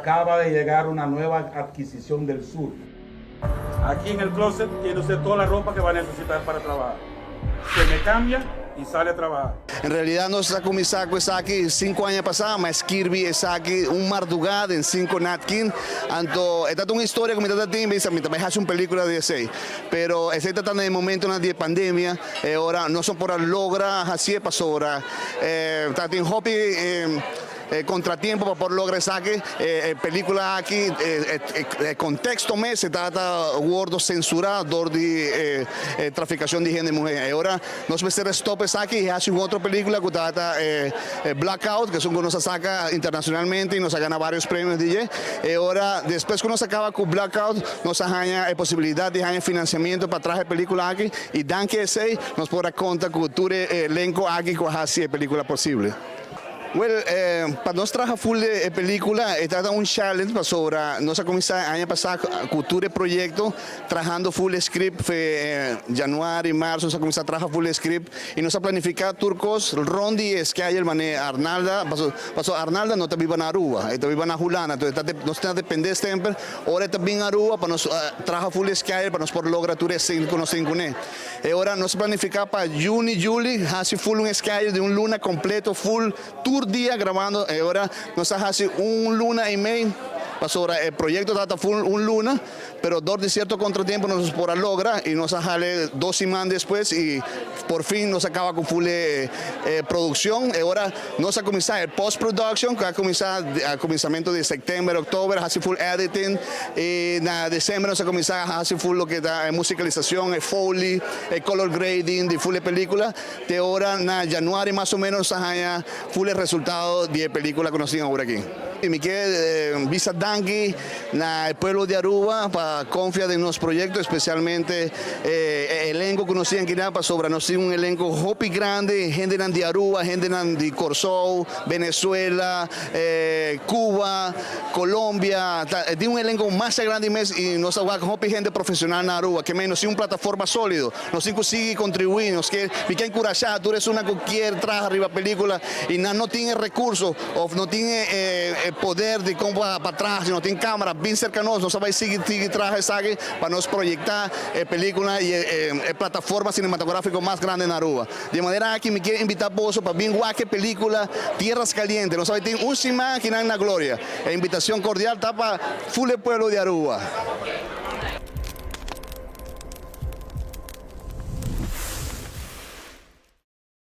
Acaba de llegar una nueva adquisición del sur. Aquí en el closet tiene usted toda la ropa que va a necesitar para trabajar. Se me cambia y sale a trabajar. En realidad nos a cuminsa cu esaki 5 aña pasa, m'a skirbi esaki un madruga den 5 napkin. Anto, e ta un historia cu mi ta tin, mi tambe haci un pelicula di esey. Pero esey ta den momento di pandemia, y ora nos no por a logra haci pasobra. Ta tin hopi contratiempo pa por logra esaki pelicula aki, contexto mes ta wordo censura door di traficacion di hende muhe. Y ora nos mester stop esaki y haci un otro pelicula cu ta Blackout, cu ta un cu nos a saca internacionalmente y nos a gana varios premio di dje. Y ora despues cu nos a caba cu Blackout, nos a haya e posibilidad di haya financiamento pa traha e pelicula aki y danki esey nos por conta cu tur e elenco aki cu a haci e pelicula posibel. Well, pa nos traha full e pelicula, ta un challenge pasobra nos a cuminsa aña pasa cu tur proyecto, trahando full script, januari, maart, nos a cuminsa traha full script y nos a planifica tur cos, rond di schedule mane Arnalda, paso Arnalda no ta biba na Aruba, ta biba na Hulanda, anto nos ta depende semper, ora ta bin Aruba pa nos traha full schedule pa nos por logra tur esey cu nos tin cune. Y ora nos planifica pa juni, juli, haci full un schedule di un luna completo, full tur dia grabando, y ora nos a haci un luna y mey, pasobra e proyecto ta full un luna, pero door di cierto contratiempo no por a logra y nos a hala 2 siman despues y por fin nos a caba cu full produccion. Y ora nos a cuminsa e post-production, cu a cuminsa na cuminsamento di september, october, haci full editing y na december nos a cuminsa haci full loke ta musicalisacion, foley, color grading di full pelicula. Te ora na januari mas o menos a haya full resultado di e pelicula cu nos tin awor aki. Y mi kier bisa danki na pueblo di Aruba pa confia den nos proyecto, especialmente elenco cu nos tin aki pasobra nos tin un elenco hopi grandi, hende di Aruba, hende di Corsou, Venezuela, Cuba, Colombia, tin un elenco mas grandi mes y nos ta hopi hende profesional na Aruba, kiermen nos tin un plataforma solido, nos tin cu sigui contribui, nos kier, mi kier encurasha tur esun cu kier traha riba pelicula y no tin recurso of no tin poder di con pa atras, no tin camara, bin cerca nos, nos bay sigui traha esaki pa nos proyecta e pelicula y e plataforma cinematografico mas grandi na Aruba. Di manera cu mi kier invita bo pa bin wak e pelicula Tierras Calientes. Nos bay tin un siman aki na Gloria. E invitacion cordial ta pa full pueblo di Aruba.